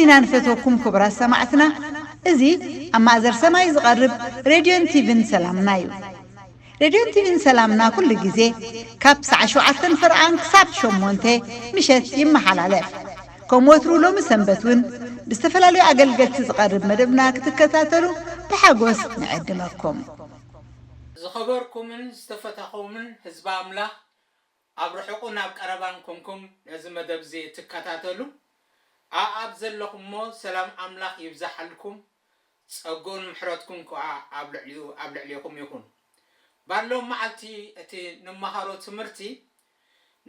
ኢና ንፈትወኩም ክቡራት ሰማዕትና። እዚ ኣብ ማእዘር ሰማይ ዝቐርብ ሬድዮን ቲቪን ሰላምና እዩ። ሬድዮን ቲቪን ሰላምና ኩሉ ግዜ ካብ ሰዓት ሸውዓተን ፍርቓን ክሳብ ሸሞንተ ምሸት ይመሓላለፍ። ከም ወትሩ ሎሚ ሰንበት እውን ብዝተፈላለዩ ኣገልገልቲ ዝቐርብ መደብና ክትከታተሉ ብሓጎስ ንዕድመኩም። ዝኸበርኩምን ዝተፈታኹምን ህዝቢ ኣምላኽ፣ ኣብ ርሑቕን ኣብ ቀረባን ኮንኩም ነዚ መደብ እዚ እትከታተሉ፣ ኣኣብ ዘለኹሞ ሰላም ኣምላኽ ይብዛሓልኩም፣ ጸግኡን ምሕረትኩም ከኣ ኣብ ልዕሊኡ ኣብ ልዕሌኹም ይኹን። ባሎም መዓልቲ እቲ ንመሃሮ ትምህርቲ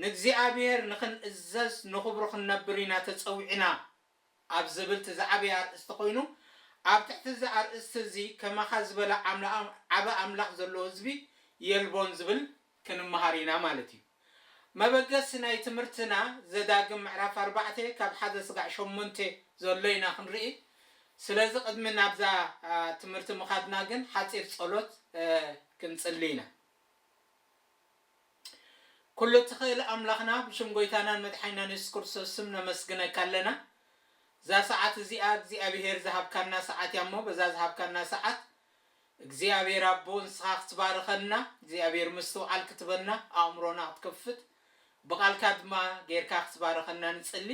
ንእግዚኣብሔር ንኽንእዘዝ ንኽብሩ ክንነብር ኢና ተጸዊዕና ኣብ ዝብል እቲ ዝዓበየ ኣርእስቲ ኮይኑ፣ ኣብ ትሕቲ እዚ ኣርእስቲ እዚ ከማኻ ዝበለ ዓምላ- ዓቢ ኣምላኽ ዘለዎ ህዝቢ የልቦን ዝብል ክንመሃር ኢና ማለት እዩ። መበገሲ ናይ ትምህርትና ዘዳግም ምዕራፍ ኣርባዕተ ካብ ሓደ ስጋዕ ሸሞንተ ዘሎ ኢና ክንርኢ። ስለዚ ቅድሚ ናብዛ ትምህርቲ ምኻድና ግን ሓፂር ፀሎት ክንፅሊ ኢና። ኩሉ ትኽእል ኣምላኽና ብሽም ጎይታናን መድሓኒናን የሱስ ክርስቶስ ስም ነመስግነካ ኣለና። እዛ ሰዓት እዚኣ እግዚኣብሄር ዝሃብካና ሰዓት እያ እሞ በዛ ዝሃብካና ሰዓት እግዚኣብሔር ኣቦ ንስኻ ክትባርኸና እግዚኣብሔር ምስትውዓል ክትበና ኣእምሮና ክትከፍት ብቓልካ ድማ ጌርካ ክትባርኸና ንጽሊ።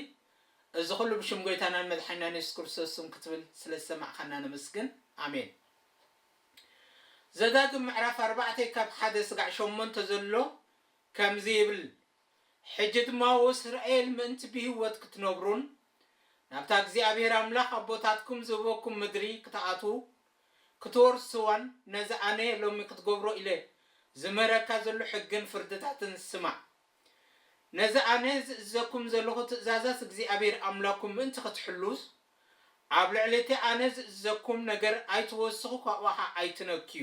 እዚ ኩሉ ብሽም ጎይታናን መድሓኒናን የሱስ ክርስቶስ ስም ክትብል ስለ ዝሰማዕካና ነመስግን። ኣሜን። ዘዳግም ምዕራፍ ኣርባዕተ ካብ ሓደ ስጋዕ ሸሞንተ ዘሎ ከምዚ ይብል። ሕጂ ድማ ወስራኤል ምእንቲ ብህይወት ክትነብሩን ናብታ እግዚኣብሔር ኣምላኽ ኣቦታትኩም ዝህበኩም ምድሪ ክትኣትዉ ክትወርስዋን ነዚ ኣነ ሎሚ ክትገብሮ ኢለ ዝምህረካ ዘሎ ሕግን ፍርድታትን ስማዕ። ነዚ ኣነ ዝእዘኩም ዘለኹ ትእዛዛት እግዚኣብሔር ኣምላኩም ምእንቲ ክትሕሉስ ኣብ ልዕሊ እቲ ኣነ ዝእዘኩም ነገር ኣይትወስኹ ካብኡ ኸዓ ኣይትነክዩ።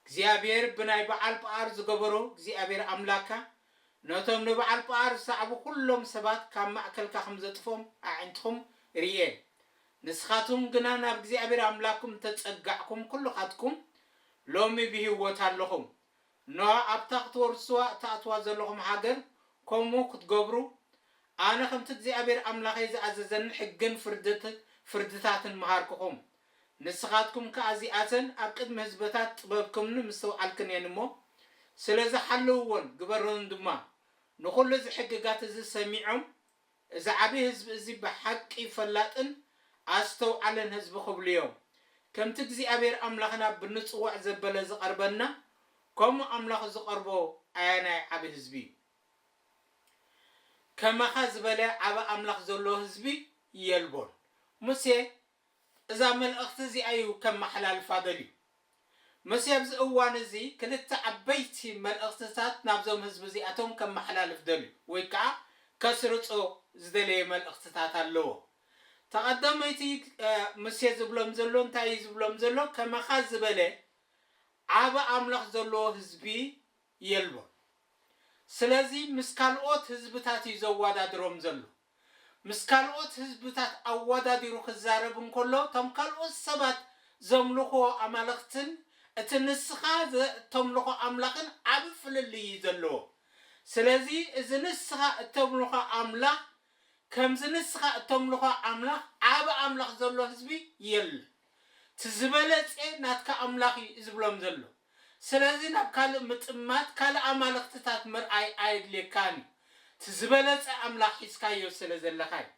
እግዚኣብሔር ብናይ በዓል ጳኣር ዝገበሮ እግዚኣብሔር ኣምላካ ነቶም ንበዓል ጳኣር ዝሰዕቡ ኩሎም ሰባት ካብ ማእከልካ ከም ዘጥፎም ኣዒንትኹም ርእየ። ንስኻትኩም ግና ናብ እግዚኣብሔር ኣምላኩም እንተጸጋዕኩም ኩልኻትኩም ሎሚ ብህይወት ኣለኹም። እነሆ ኣብታ ክትወርስዋ እትኣትዋ ዘለኹም ሃገር ከምኡ ክትገብሩ ኣነ ከምቲ እግዚኣብሔር ኣምላኸይ ዝኣዘዘኒ ሕግን ፍርድታትን መሃርኩኹም። ንስኻትኩም ከኣ እዚኣተን ኣብ ቅድሚ ህዝብታት ጥበብክምን ምስትውዓልክን እየን እሞ፣ ስለዚ ሓልውወን ግበርወን ድማ። ንኹሉ እዚ ሕግጋት እዚ ሰሚዖም፣ እዚ ዓቢ ህዝቢ እዚ ብሓቂ ፈላጥን ኣስተውዓልን ህዝቢ ክብሉ እዮም። ከምቲ እግዚኣብሔር ኣምላኽና ብንጽዋዕ ዘበለ ዝቐርበና፣ ከምኡ ኣምላኹ ዝቐርቦ ኣየናይ ዓቢ ህዝቢ እዩ? ከማኻ ዝበለ ዓቢ ኣምላኽ ዘለዎ ህዝቢ የልቦን። ሙሴ እዛ መልእኽቲ እዚኣ እዩ ከመሓላልፋ ደልዩ። ሙሴ ኣብዚ እዋን እዚ ክልተ ዓበይቲ መልእኽትታት ናብዞም ህዝቢ እዚኣቶም ከመሓላልፍ ደልዩ ወይ ከዓ ከስርጾ ዝደለየ መልእኽትታት ኣለዎ። ተቐዳመይቲ ሙሴ ዝብሎም ዘሎ እንታይ እዩ ዝብሎም ዘሎ? ከማኻ ዝበለ ዓቢ ኣምላኽ ዘለዎ ህዝቢ የልቦን። ስለዚ ምስ ካልኦት ህዝብታት እዩ ዘወዳድሮም ዘሎ። ምስ ካልኦት ህዝብታት ኣወዳዲሩ ክዛረብ እንከሎ እቶም ካልኦት ሰባት ዘምልኽዎ ኣማልኽትን እቲ ንስኻ ተምልኾ ኣምላኽን ዓቢ ፍልልይ እዩ ዘለዎ። ስለዚ እዚ ንስኻ እተምልኾ ኣምላኽ ከምዚ ንስኻ እተምልኾ ኣምላኽ ዓቢ ኣምላኽ ዘሎ ህዝቢ የለን። እቲ ዝበለጸ ናትካ ኣምላኽ እዩ ዝብሎም ዘሎ። ስለዚ ናብ ካልእ ምጥማት ካልእ ኣማልኽትታት ምርኣይ ኣየድልየካን እዩ። እቲ ዝበለጸ ኣምላኽ ሒዝካዮ ስለ ዘለኻ እዩ።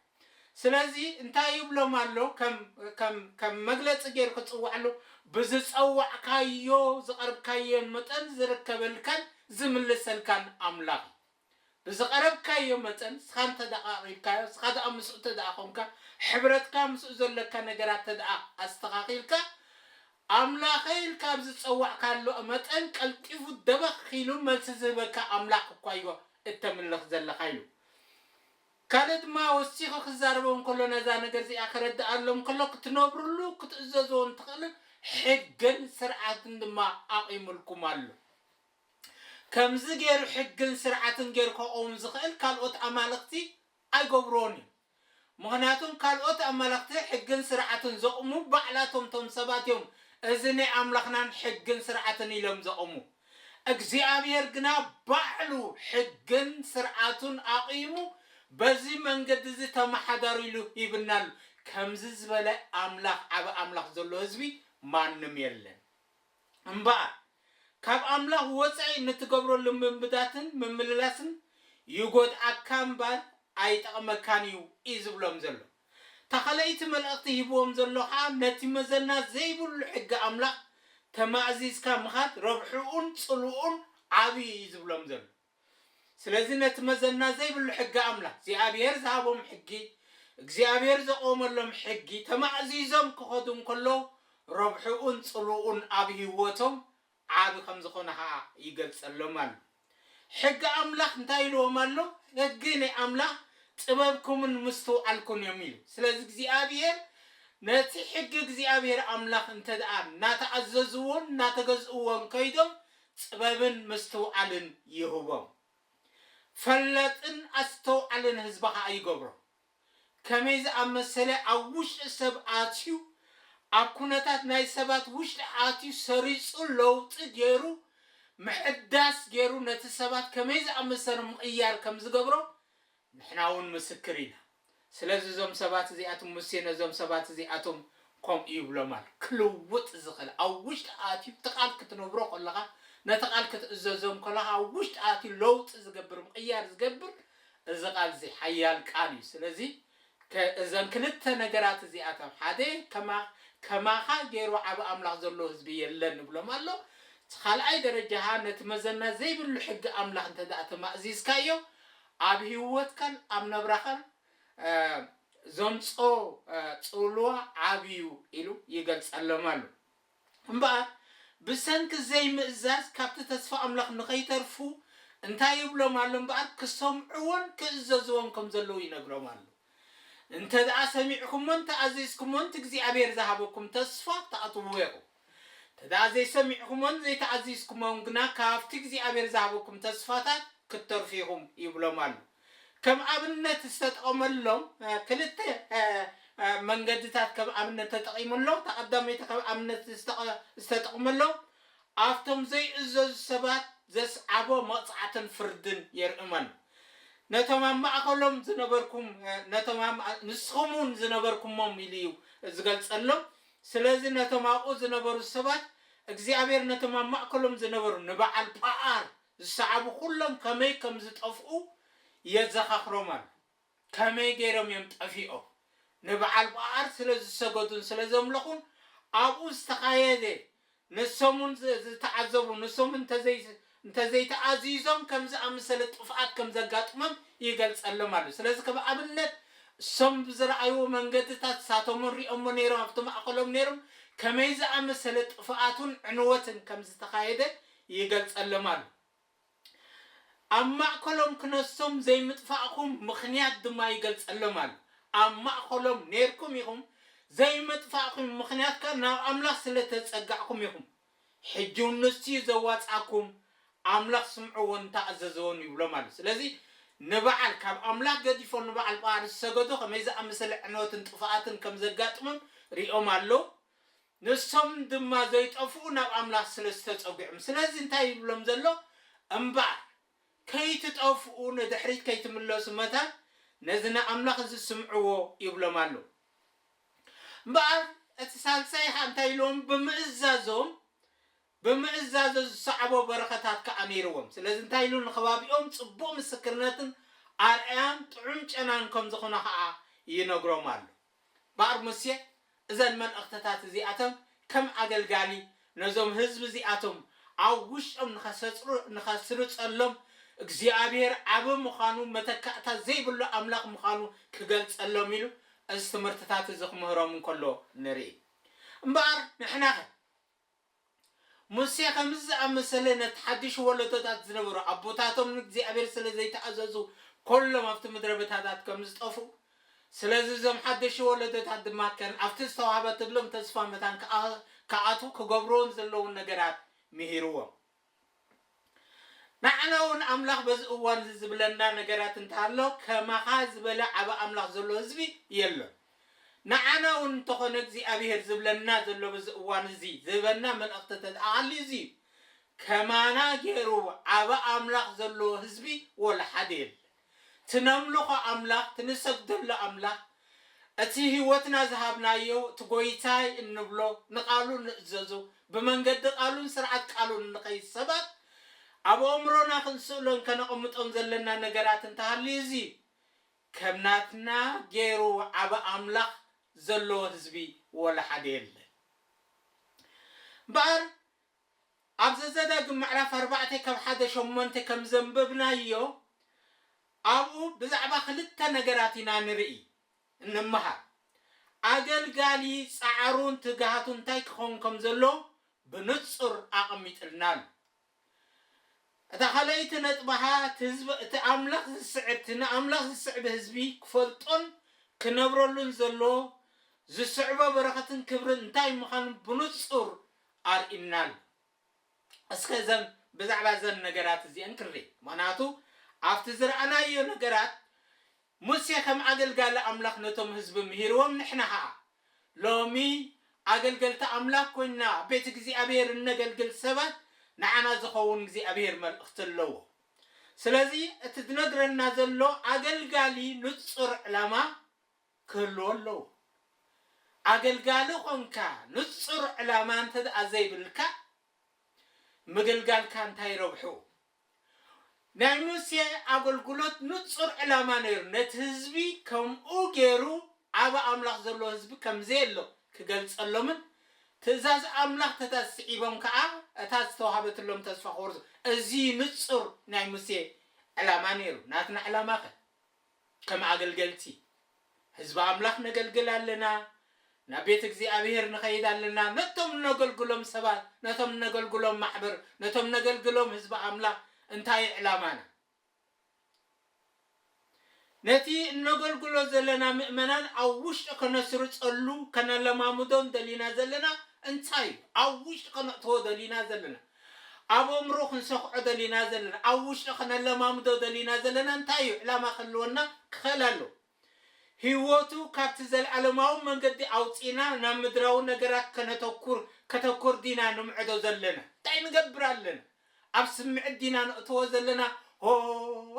ስለዚ እንታይ ይብሎም ኣሎ? ከም ከም ከም መግለጺ ገይሩ ክጽውዓሉ ብዝጸዋዕካዮ ዝቐርብካዮ መጠን ዝርከበልካን ዝምልሰልካን ኣምላኽ እዩ። ብዝቐረብካዮ መጠን ስኻ እንተ ደኣ ኣቕሪብካዮ ስኻ ደኣ ምስኡ እንተ ደኣ ኾንካ ሕብረትካ ምስኡ ዘለካ ነገራት እንተ ደኣ ኣስተኻኺልካ ኣምላኸይ ኢልካ ኣብ ዝጸዋዕካሉ መጠን ቀልጢፉ ደበኽ ኢሉ መልሲ ዝህበካ ኣምላኽ እኳ እዩ እተምልኽ ዘለኻ ኢሉ። ካልእ ድማ ወሲኹ ክዛረቦ እንከሎ ነዛ ነገር እዚኣ ከረድኣሎም ከሎ ክትነብርሉ ክትእዘዝዎን ትኽእልን ሕግን ስርዓትን ድማ ኣቒሙልኩም ኣሎ። ከምዚ ገይሩ ሕግን ስርዓትን ገይሩ ከቑም ዝኽእል ካልኦት ኣማልኽቲ ኣይገብርዎን እዩ። ምኽንያቱም ካልኦት ኣማልኽቲ ሕግን ስርዓትን ዘቑሙ ባዕላቶም ቶም ሰባት እዮም። እዚ ናይ ኣምላኽናን ሕግን ስርዓትን ኢሎም ዘቑሙ። እግዚኣብሔር ግና ባዕሉ ሕግን ስርዓቱን ኣቑሙ በዚ መንገዲ እዚ ተመሓዳሩ ኢሉ ሂብና ኣሎ። ከምዚ ዝበለ ኣምላኽ፣ ዓቢ ኣምላኽ ዘሎ ህዝቢ ማንም የለን። እምበኣር ካብ ኣምላኽ ወጻኢ ንትገብሮ ልምምዳትን ምምልላስን ይጎድኣካ እምበር ኣይጠቕመካን እዩ እዩ ዝብሎም ዘሎ። እታ ካልኣይቲ መልእኽቲ ሂብዎም ዘሎ ኸኣ ነቲ መዘና ዘይብሉ ሕጊ ኣምላኽ ተማእዚዝካ ምኻድ ረብሕኡን ጽልኡን ዓቢ እዩ እዩ ዝብሎም ዘሎ። ስለዚ ነቲ መዘና ዘይብሉ ሕጊ ኣምላኽ እግዚኣብሔር ዝሃቦም ሕጊ እግዚኣብሔር ዘቆመሎም ሕጊ ተማእዚዞም ክኸዱ እንከሎ ረብሕኡን ጽልኡን ኣብ ህይወቶም ዓቢ ከም ዝኾነ ኸዓ ይገልጸሎም ኣሎ። ሕጊ ኣምላኽ እንታይ ኢልዎም ኣሎ? ሕጊ ናይ ኣምላኽ ጥበብኩምን ምስትውዓልኩን እዮም ኢሉ። ስለዚ እግዚኣብሔር ነቲ ሕጊ እግዚኣብሔር ኣምላኽ እንተ ደኣ እናተኣዘዝዎን እናተገዝእዎን ከይዶም ጥበብን ምስትውዓልን ይህቦም። ፈላጥን ኣስተውዓልን ህዝቢ ኸዓ ይገብሮ። ከመይ ዝኣመሰለ ኣብ ውሽጢ ሰብ ኣትዩ ኣብ ኩነታት ናይ ሰባት ውሽጢ ኣትዩ ሰሪጹ ለውጢ ገይሩ ምሕዳስ ገይሩ ነቲ ሰባት ከመይ ዝኣመሰለ ምቕያር ከም ዝገብሮ ንሕና እውን ምስክር ኢና። ስለዚ እዞም ሰባት እዚኣቶም ሙሴ ነዞም ሰባት እዚኣቶም ከምኡ ይብሎም ኣሎ። ክልውጥ ዝኽእል ኣብ ውሽጢ ኣትዩ እቲ ቃል ክትነብሮ ከለኻ ነቲ ቃል ክትእዘዞም ከለኻ ኣብ ውሽጢ ኣትዩ ለውጢ ዝገብር ምቕያር ዝገብር እዚ ቃል እዚ ሓያል ቃል እዩ። ስለዚ ከ- እዘን ክልተ ነገራት እዚኣቶም ሓደ ከማ- ከማኻ ገይሩ ዓቢ ኣምላኽ ዘለዎ ህዝቢ የለን ንብሎም ኣሎ። እቲ ካልኣይ ደረጃኻ ነቲ መዘና ዘይብሉ ሕጊ ኣምላኽ እንተ ደኣ ተማእዚዝካዮ ኣብ ህይወትካን ኣብ ነብራኻን ዘምጾ ጽልዋ ዓብዩ ኢሉ ይገልጸሎም ኣሎ። እምበኣር ብሰንኪ ዘይምእዛዝ ካብቲ ተስፋ ኣምላኽ ንኸይተርፉ እንታይ ይብሎም ኣሎ እምበኣር ክሰምዕዎን ክእዘዝዎን ከም ዘለዉ ይነግሮም ኣሎ። እንተ ደኣ ሰሚዕኩሞን ተኣዚዝኩሞን እቲ እግዚኣብሔር ዝሃበኩም ተስፋ ትኣትውዎ ኢኹም። እንተ ደኣ ዘይሰሚዕኩሞን ዘይተኣዚዝኩሞን ግና ካብቲ እግዚኣብሔር ዝሃበኩም ተስፋታት ክትተርፉ ኢኹም ይብሎም ኣሎ። ከም ኣብነት ዝተጠቐመሎም ክልተ መንገድታት ከም ኣብነት ተጠቒሙ ኣሎ። እታ ቀዳመይቲ ከም ኣብነት ዝተጠቕመሎም ኣብቶም ዘይእዘዙ ሰባት ዘስዓቦ መቕጻዕትን ፍርድን የርእመን። ነቶም ኣብ ማእከሎም ዝነበርኩም ነቶም ኣብ ንስኹም እውን ዝነበርኩሞም ኢሉ እዩ ዝገልጸሎም። ስለዚ ነቶም ኣብኡ ዝነበሩ ሰባት እግዚኣብሔር ነቶም ኣብ ማእከሎም ዝነበሩ ንበዓል ጳኣር ዝሰዓቡ ኩሎም ከመይ ከም ዝጠፍኡ የዘኻኽሮም ኣሎ። ከመይ ገይሮም እዮም ጠፊኦም? ንበዓል በኣር ስለ ዝሰገዱን ስለ ዘምለኹን ኣብኡ ዝተኻየደ ንሶምን ዝ- ዝተዓዘቡ ንሶም እንተዘይ እንተዘይተኣዚዞም ከም ዝኣመሰለ ጥፍኣት ከም ዘጋጥሞም ይገልጸሎም ኣሎ። ስለዚ ከም ኣብነት እሶም ብዝረኣይዎ መንገድታት ሳቶም ሪኦሞ ነይሮም ኣብቲ ማእኸሎም ነይሮም ከመይ ዝኣመሰለ ጥፍኣቱን ዕንወትን ከም ዝተኻየደ ይገልጸሎም ኣሎ። ኣብ ማእከሎም ክነሶም ዘይምጥፋእኩም ምኽንያት ድማ ይገልጸሎም ኣሎ። ኣብ ማእከሎም ኔርኩም ኢኹም ዘይምጥፋእኩም ምኽንያት ከኣ ናብ ኣምላኽ ስለ ተጸጋዕኩም ኢኹም። ሕጂ እውን ንሱ እዩ ዘዋጽኣኩም ኣምላኽ ስምዕዎን ተኣዘዝዎን ይብሎም ኣሎ። ስለዚ ንበዓል ካብ ኣምላኽ ገዲፎም ንበዓል ጳር ዝሰገዱ ከመይ ዝኣመሰለ ዕንወትን ጥፍኣትን ከም ዘጋጥሞም ሪኦም ኣለዉ። ንሶም ድማ ዘይጠፍኡ ናብ ኣምላኽ ስለ ዝተጸጉዕም ስለዚ እንታይ ይብሎም ዘሎ እምበኣር ከይትጠፍኡ ንድሕሪት ከይትምለሱ መታን ነዚ ንኣምላኽ እዚ ስምዕዎ ይብሎም ኣሎ። እምበኣር እቲ ሳልሳይ ኸዓ እንታይ ኢልዎም ብምእዛዞም ብምእዛዞ ዝሰዓቦ በረኸታት ከኣ ነይርዎም ስለዚ እንታይ ኢሉ ንኸባቢኦም ጽቡቕ ምስክርነትን ኣርኣያን ጥዑም ጨናን ከም ዝኾነ ኸኣ ይነግሮም ኣሎ። እምበኣር ሙሴ እዘን መልእኽትታት እዚኣቶም ከም ኣገልጋሊ ነዞም ህዝቢ እዚኣቶም ኣብ ውሽጦም ንኸሰፅሩ ንኸስርፀሎም እግዚኣብሔር ዓቢ ምዃኑ መተካእታ ዘይብሉ ኣምላኽ ምዃኑ ክገልፀሎም ኢሉ እዚ ትምህርትታት እዚ ክምህሮም እንከሎ ንርኢ። እምበኣር ንሕናኸ ሙሴ ከምዚ ዝኣመሰለ ነቲ ሓድሽ ወለዶታት ዝነበሩ ኣቦታቶም ንእግዚኣብሔር ስለ ዘይተኣዘዙ ኮሎም ኣብቲ ምድረ በታታት ከም ዝጠፍኡ ስለዚ እዞም ሓደሽ ወለዶታት ድማ ከን ኣብቲ ዝተዋህበትሎም ተስፋ መታን ክኣ- ክኣትዉ ክገብርዎን ዘለዎም ነገራት ምሂርዎም። ንዓና እውን ኣምላኽ በዚ እዋን እዚ ዝብለና ነገራት እንተሃሎ ከማኻ ዝበለ ዓቢ ኣምላኽ ዘሎ ህዝቢ የሎን። ንዓና እውን እንተኾነ እግዚኣብሔር ዝብለና ዘሎ በዚ እዋን እዚ ዝህበና መልእኽቲ ተተኣሊ እዚ እዩ። ከማና ገይሩ ዓቢ ኣምላኽ ዘለዎ ህዝቢ ወላ ሓደ የለን። እቲ ነምልኾ ኣምላኽ እቲ ንሰግደሉ ኣምላኽ እቲ ህይወትና ዝሃብናዮ፣ እቲ ጎይታይ እንብሎ፣ ንቓሉ እንእዘዞ፣ ብመንገዲ ቃሉን ስርዓት ቃሉን እንኸይድ ሰባት፣ ኣብ ኣእምሮና ክንስእሎን ከነቐምጦን ዘለና ነገራት እንተሃልዩ፣ እዚ ከም ናትና ገይሩ ዓቢ ኣምላኽ ዘለዎ ህዝቢ ወላ ሓደ የለን። እምበኣር ኣብ ዘዘዳግም ምዕራፍ ኣርባዕተ ካብ ሓደ ሸሞንተ ከም ዘንበብናዮ፣ ኣብኡ ብዛዕባ ክልተ ነገራት ኢና ንርኢ፣ እንመሃር። ኣገልጋሊ ጻዕሩን ትግሃቱን እንታይ ክኸውን ከም ዘሎ ብንጹር ኣቐሚጥልና ኣሎ። እታ ካልኣይቲ ነጥባኻ፣ እቲ ህዝቢ፣ እቲ ኣምላኽ ዝስዕብ፣ እቲ ንኣምላኽ ዝስዕብ ህዝቢ ክፈልጦን ክነብረሉን ዘሎ ዝስዕቦ በረኸትን ክብርን እንታይ ምዃኑ ብንጹር ኣርእናል። እስከ እዘን፣ ብዛዕባ እዘን ነገራት እዚአን ክንርኢ። ምኽንያቱ ኣብቲ ዝረኣናዮ ነገራት ሙሴ ከም ኣገልጋሊ ኣምላኽ ነቶም ህዝቢ ምሂርዎም፣ ንሕና ኸኣ ሎሚ ኣገልገልቲ ኣምላኽ ኮይንና ቤት እግዚኣብሔር እነገልግል ሰባት ንዓና ዝኸውን እግዚኣብሔር መልእኽቲ ኣለዎ። ስለዚ እቲ ዝነግረና ዘሎ ኣገልጋሊ ንጹር ዕላማ ክህልዎ ኣለዎ። ኣገልጋሊ ኾንካ ንጹር ዕላማ እንተ ደኣ ዘይብልካ ምግልጋልካ እንታይ ረብሑ? ናይ ሙሴ ኣገልግሎት ንጹር ዕላማ ነይሩ። ነቲ ህዝቢ ከምኡ ገይሩ ዓቢ ኣምላኽ ዘለዎ ህዝቢ ከም ዘየሎ ክገልጸሎምን ትእዛዝ ኣምላኽ ተታስዒቦም ከኣ እታ ዝተዋህበትሎም ተስፋ ክወርሱ። እዚ ንጹር ናይ ሙሴ ዕላማ ነይሩ። ናትና ዕላማ ከ? ከም ኣገልገልቲ ህዝቢ ኣምላኽ ነገልግል ኣለና። ናብ ቤት እግዚኣብሔር ንኸይድ ኣለና። ነቶም ነገልግሎም ሰባት፣ ነቶም ነገልግሎም ማሕበር፣ ነቶም ነገልግሎም ህዝቢ ኣምላኽ እንታይ እዩ ዕላማና? ነቲ እነገልግሎ ዘለና ምእመናን ኣብ ውሽጢ ከነስርጸሉ፣ ከነለማምዶን ደሊና ዘለና እንታይ እዩ? ኣብ ውሽጢ ከነእትዎ ደሊና ዘለና፣ ኣብ ኣእምሮ ክንሰኽዖ ደሊና ዘለና፣ ኣብ ውሽጢ ከነለማምዶ ደሊና ዘለና እንታይ እዩ? ዕላማ ክህልወና ክኽእል ኣሎ። ህይወቱ ካብቲ ዘለዓለማዊ መንገዲ ኣውጺእና ናብ ምድራዊ ነገራት ከነተኩር፣ ከተኩር ዲና ንምዕዶ ዘለና? እንታይ ንገብር ኣለና? ኣብ ስምዕት ዲና ነእትዎ ዘለና? ሆ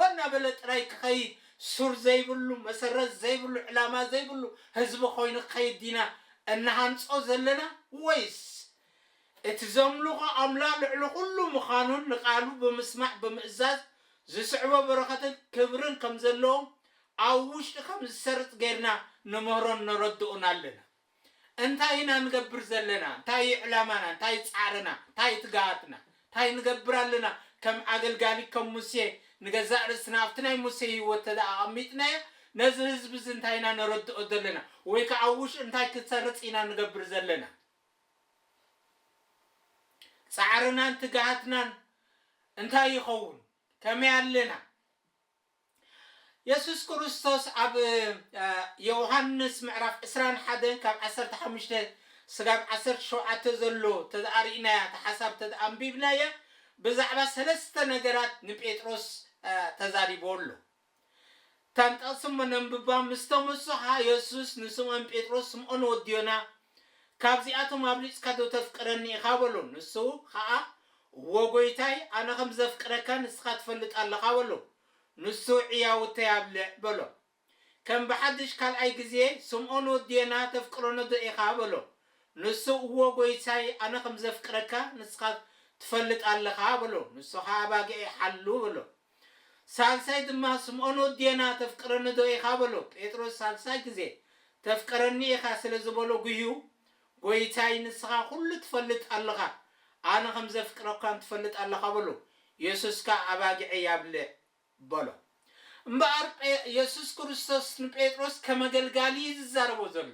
እናበለ ጥራይ ክኸይድ፣ ሱር ዘይብሉ፣ መሰረት ዘይብሉ፣ ዕላማ ዘይብሉ ህዝቢ ኮይኑ ክኸይድ ዲና እንሃንጾ ዘለና? ወይስ እቲ ዘምልኾ ኣምላኽ ልዕሊ ኩሉ ምዃኑን ንቓሉ ብምስማዕ ብምእዛዝ ዝስዕቦ በረኸትን ክብርን ከም ዘለዎም ኣብ ውሽጢ ከም ዝሰርጽ ጌርና ንምህሮን ነረድኡን ኣለና? እንታይ ኢና ንገብር ዘለና? እንታይ እዩ ዕላማና? እንታይ እዩ ጻዕርና? እንታይ እዩ ትግሃትና? እንታይ ንገብር ኣለና? ከም ኣገልጋሊ፣ ከም ሙሴ፣ ንገዛእ ርእስና ኣብቲ ናይ ሙሴ ህይወት ተደኣ ኣቐሚጥናዮ፣ ነዚ ህዝቢ እዚ እንታይ ኢና ነረድኦ ዘለና? ወይ ከኣ ኣብ ውሽጢ እንታይ ክሰርጽ ኢና ንገብር ዘለና? ጻዕርናን ትግሃትናን እንታይ ይኸውን? ከመይ ኣለና? የሱስ ክርስቶስ ኣብ፣ እ፣ ዮሃንስ ምዕራፍ ዕስራን ሓደን ካብ ዓሰርተ ሓሙሽተ ስጋብ ዓሰርተ ሸውዓተ ዘሎ ተደኣሪእናያ፣ እታ ሓሳብ ተደኣንቢብናያ፣ ብዛዕባ ሰለስተ ነገራት ንጴጥሮስ፣ እ፣ ተዛሪቦ ኣሎ። እታን ጥቕሲ እሞ ነንብባ። ምስ ተመሱ ኸዓ የሱስ ንስምኦን ጴጥሮስ፣ "ስምኦን ወዲ ዮና፣ ካብዚኣቶም ኣብሊጽካ ዶ ተፍቅረኒ ኢኻ?" በሎ። ንሱ ኸዓ፣ "እወ ጐይታይ፣ ኣነ ኸም ዘፍቅረካ ንስኻ ትፈልጥ ኣለኻ" በሎ። ንሱ፣ "ዕያውተይ ኣብልዕ" በሎ። ከም ብሓድሽ ካልኣይ ግዜ፣ "ስምኦን ወዲ ዮና፣ ተፍቅረኒ ዶ ኢኻ?" በሎ። ንሱ፣ "እወ ጐይታይ፣ ኣነ ኸም ዘፍቅረካ ንስኻ ትፈልጥ ኣለኻ" በሎ። ንሱ ኸዓ፣ "ኣባጊዐይ ሓሉ" በሎ። ሳልሳይ ድማ፣ "ስምኦን ወዲ ዮና፣ ተፍቅረኒ ዶ ኢኻ?" በሎ። ጴጥሮስ ሳልሳይ ግዜ፣ "ተፍቅረኒ ኢኻ" ስለ ዝበሎ፣ ጉህዩ፣ "ጐይታይ፣ ንስኻ ኩሉ ትፈልጥ ኣለኻ፣ ኣነ ኸም ዘፍቅረካን ትፈልጥ ኣለኻ" በሎ። የሱስ ከኣ፣ "ኣባጊዐይ ኣብልዕ" በሎ። እምበኣር ጴ-፣ የሱስ ክርስቶስ ንጴጥሮስ ከም ኣገልጋሊ እዩ ዝዛረቦ ዘሎ።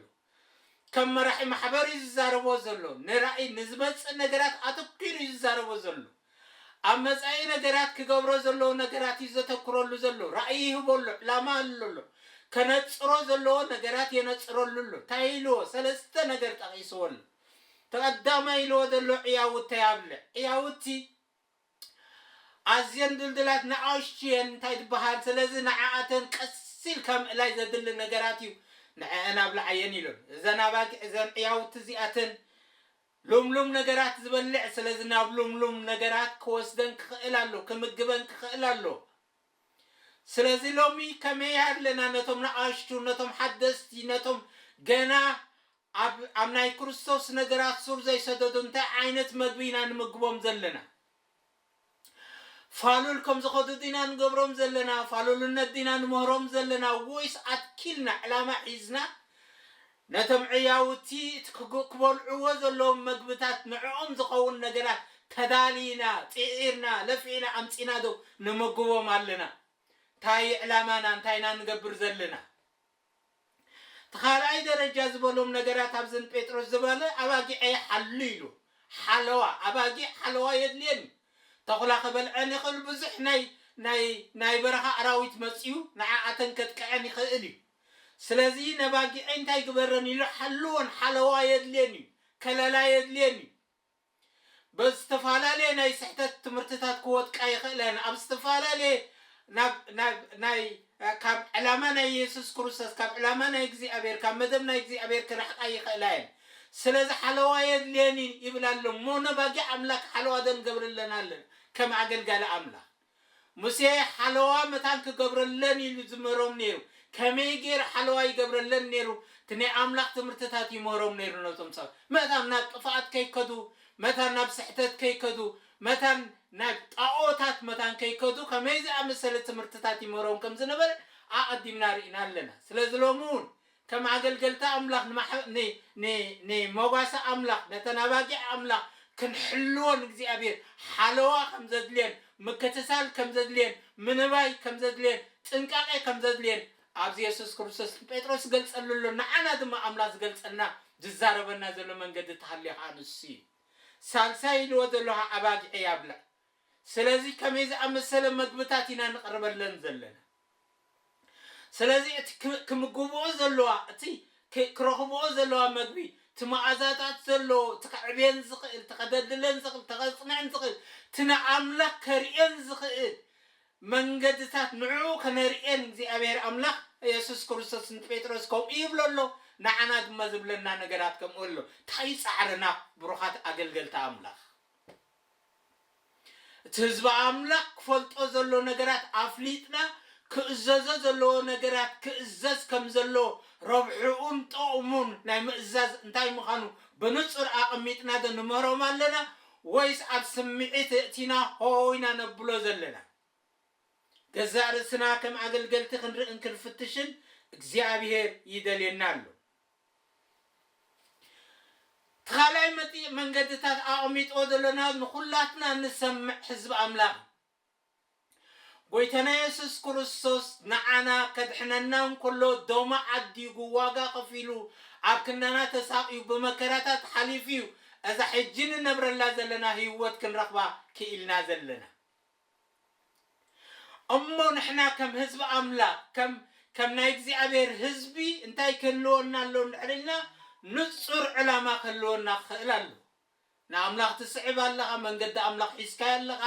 ከም መራሒ ማሕበር እዩ ዝዛረቦ ዘሎ። ንራእይ፣ ንዝመጽእ ነገራት ኣተኲሩ እዩ ዝዛረቦ ዘሎ። ኣብ መጻኢ ነገራት ክገብሮ ዘለዎ ነገራት እዩ ዘተኩረሉ ዘሎ። ራእይ ይህቦ ኣሎ፣ ዕላማ ኣሎ ኣሎ። ከነጽሮ ዘለዎ ነገራት የነጽረሉ ኣሎ። እንታይ ኢልዎ? ሰለስተ ነገር ጠቒስዎ ኣሎ። እቲ ቀዳማይ ኢልዎ ዘሎ ዕያውተይ ኣብልዕ። ዕያውቲ ኣዝየን ድልድላት ንኣሽቱ እየን፣ እንታይ ዝበሃል። ስለዚ ንዓኣተን ቀስ ኢልካ ምእላይ ዘድሊ ነገራት እዩ። ንዐአን ኣብልዓየን ኢሉን። እዘን ኣባጊዕ፣ እዘን ዕያውቲ እዚኣተን ልምሉም ነገራት ዝበልዕ፣ ስለዚ ናብ ልምሉም ነገራት ክወስደን ክኽእል ኣሎ፣ ክምግበን ክኽእል ኣሎ። ስለዚ ሎሚ ከመይ ኣለና ነቶም ንኣሽቱ፣ ነቶም ሓደስቲ፣ ነቶም ገና ኣብ ኣብ ናይ ክርስቶስ ነገራት ሱር ዘይሰደዱ እንታይ ዓይነት መግቢ ኢና ንምግቦም ዘለና? ፋሉል ከም ዝኸዱ ዲና ንገብሮም ዘለና? ፋሉልነት ዲና ንምህሮም ዘለና? ወይስ ኣትኪልና ዕላማ ሒዝና ነቶም ዕያውቲ እቲ ክግ- ክበልዕዎ ዘለዎም መግብታት ንዕኦም ዝኸውን ነገራት ተዳሊና፣ ፂዒርና፣ ለፊዕና፣ ኣምፂና ዶ ንምግቦም ኣለና? እንታይ ዕላማና? እንታይ ኢና ንገብር ዘለና? እቲ ካልኣይ ደረጃ ዝበሎም ነገራት ኣብዚ ንጴጥሮስ ዝበለ ኣባጊዐይ ሓሉ ኢሉ። ሓለዋ፣ ኣባጊዕ ሓለዋ የድልየን እዩ። ተኹላ ክበልዐን ይኽእል፣ ብዙሕ ናይ ናይ ናይ በረኻ ኣራዊት መፅዩ ንዓኣተን ከጥቅዐን ይኽእል እዩ። ስለዚ ነባጊዐይ እንታይ ግበረን ኢሉ ሓልወን፣ ሓለዋ የድልየን እዩ፣ ከለላ የድልየን እዩ። በዝተፈላለየ ናይ ስሕተት ትምህርትታት ክወድቃ ይኽእለን። ኣብ ዝተፈላለየ ናብ ናብ ናይ ካብ ዕላማ ናይ የሱስ ክርስቶስ፣ ካብ ዕላማ ናይ እግዚኣብሔር፣ ካብ መደብ ናይ እግዚኣብሔር ክርሕቃ ይኽእላ እየን። ስለዚ ሓለዋ የድልየን እዩ ይብል ኣሎ እሞ ነባጊዕ ኣምላክ ሓለዋ ደንገብርለን ኣለን ከም ኣገልጋሊ ኣምላክ። ሙሴ ሓለዋ መታን ክገብረለን ኢሉ ዝምህሮም ነይሩ። ከመይ ገይሩ ሓለዋ ይገብረለን ነይሩ? እቲ ናይ ኣምላኽ ትምህርትታት ይምህሮም ነይሩ ነቶም ሰባት። መታን ናብ ጥፍኣት ከይከዱ፣ መታን ናብ ስሕተት ከይከዱ፣ መታን ናብ ጣኦታት መታን ከይከዱ ከመይ ዝኣመሰለ ትምህርትታት ይምህሮም ከም ዝነበረ ኣቐዲምና ርኢና ኣለና። ስለዚ ሎሚ እውን ከም ኣገልገልቲ ኣምላኽ ንማሕ- ን- ን- ንመጓሰ ኣምላኽ ነተን ኣባጊዕ ኣምላኽ ክንሕልወን እግዚኣብሔር ሓለዋ ከም ዘድልየን ምክትታል ከም ዘድልየን ምንባይ ከም ዘድልየን ጥንቃቄ ከም ዘድልየን ኣብዚ የሱስ ክርስቶስ ንጴጥሮስ ዝገልጸሉ ኣሎ። ንዓና ድማ ኣምላኽ ዝገልጸልና ዝዛረበና ዘሎ መንገዲ ተሃልዮ ከዓ ንሱ እዩ። ሳልሳይ ኢልዎ ዘሎ ከዓ ኣባጊዐይ ኣብልዕ። ስለዚ ከመይ ዝኣመሰለ መግብታት ኢና ንቕርበለን ዘለና? ስለዚ እቲ ክምግብኦ ዘለዋ እቲ ክረኽብኦ ዘለዋ መግቢ እቲ መኣዛታት ዘለዎ እቲ ከዕብየን ዝኽእል እቲ ከደልድለን ዝኽእል እቲ ከጽንዐን ዝኽእል እቲ ንኣምላኽ ከርእየን ዝኽእል መንገድታት ንዕኡ ከነርእየን እግዚኣብሔር ኣምላኽ የሱስ ክርስቶስ ንጴጥሮስ ከምኡ ይብሎ ኣሎ። ንዓና ድማ ዝብለና ነገራት ከምኡ ኣሎ። እንታይ ጻዕርና ብሩኻት ኣገልገልቲ ኣምላኽ። እቲ ህዝቢ ኣምላኽ ክፈልጦ ዘሎ ነገራት ኣፍሊጥና ክእዘዞ ዘለዎ ነገራት ክእዘዝ ከም ዘሎ ረብሕኡን ጥቕሙን ናይ ምእዛዝ እንታይ ምዃኑ ብንጹር ኣቐሚጥና ዶ ንምህሮም ኣለና ወይስ ኣብ ስምዒት እእቲና ሆይና ነብሎ ዘለና? ገዛእ ርእስና ከም ኣገልገልቲ ክንርእን ክንፍትሽን እግዚኣብሔር ይደልየና ኣሎ። እቲ ካልኣይ መጢ መንገድታት ኣቐሚጥዎ ዘለና ንኹላትና ንሰምዕ ህዝቢ ኣምላኽ ጎይታና የሱስ ክርስቶስ ንዓና ከድሕነና እንከሎ ደሙ ዓዲጉ ዋጋ ከፊሉ ኣብ ክንዳና ተሳቕዩ ብመከራታት ሓሊፉ እዩ እዛ ሕጂ ንነብረላ ዘለና ህይወት ክንረኽባ ክኢልና ዘለና። እሞ ንሕና ከም ህዝቢ ኣምላኽ ከም ከም ናይ እግዚኣብሔር ህዝቢ እንታይ ክህልወና ኣሎ እንድሕር ኢልና ንጹር ዕላማ ክህልወና ክኽእል ኣሎ። ንኣምላኽ ትስዕብ ኣለኻ፣ መንገዲ ኣምላኽ ሒዝካዮ ኣለኻ፣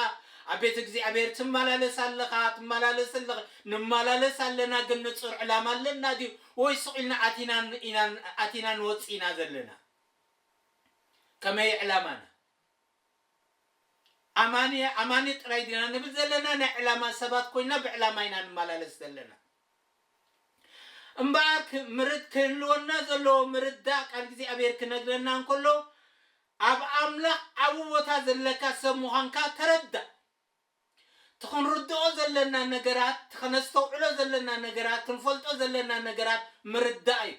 ኣብ ቤት እግዚኣብሔር ትመላለስ ኣለኻ፣ ትመላለስ ኣለኻ። ንመላለስ ኣለና ግን ንጹር ዕላማ ኣለና ድዩ ወይ ስቕ ኢልና ኣቲና ኢና ኣቲና ንወጽእ ኢና ዘለና? ከመይ ዕላማና? ኣማኒ ኣማኒ ጥራይ ዲና ንብል ዘለና ናይ ዕላማ ሰባት ኮይና ብዕላማ ኢና ንመላለስ ዘለና። እምበኣር ምርድ ክህልወና ዘለዎ ምርዳእ ቃል እግዚኣብሔር ክነግረና እንከሎ ኣብ ኣምላኽ ዓቡ ቦታ ዘለካ ሰብ ምዃንካ ተረዳእ። እቲ ክንርድኦ ዘለና ነገራት እቲ ከነስተውዕሎ ዘለና ነገራት ክንፈልጦ ዘለና ነገራት ምርዳእ እዩ።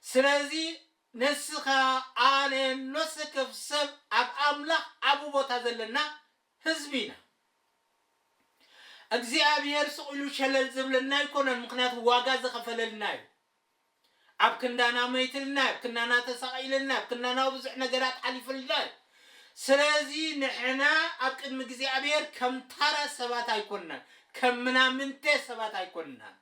ስለዚ ንስኻ ኣነ ኖስክፍ ሰብ ኣብ ኣምላኽ ዓቡ ቦታ ዘለና ህዝቢ ኢና። እግዚኣብሔር ስቕ ኢሉ ሸለል ዝብለና ኣይኮነን፣ ምኽንያቱ ዋጋ ዝኸፈለልና እዩ። ኣብ ክንዳና መይትልና እዩ፣ ኣብ ክንዳና ተሳቒልና እዩ፣ ኣብ ክንዳና ብዙሕ ነገራት ሓሊፍልና እዩ። ስለዚ ንሕና ኣብ ቅድሚ እግዚኣብሔር ከም ታራ ሰባት ኣይኮንናን፣ ከም ምናምንተ ሰባት ኣይኮንናን።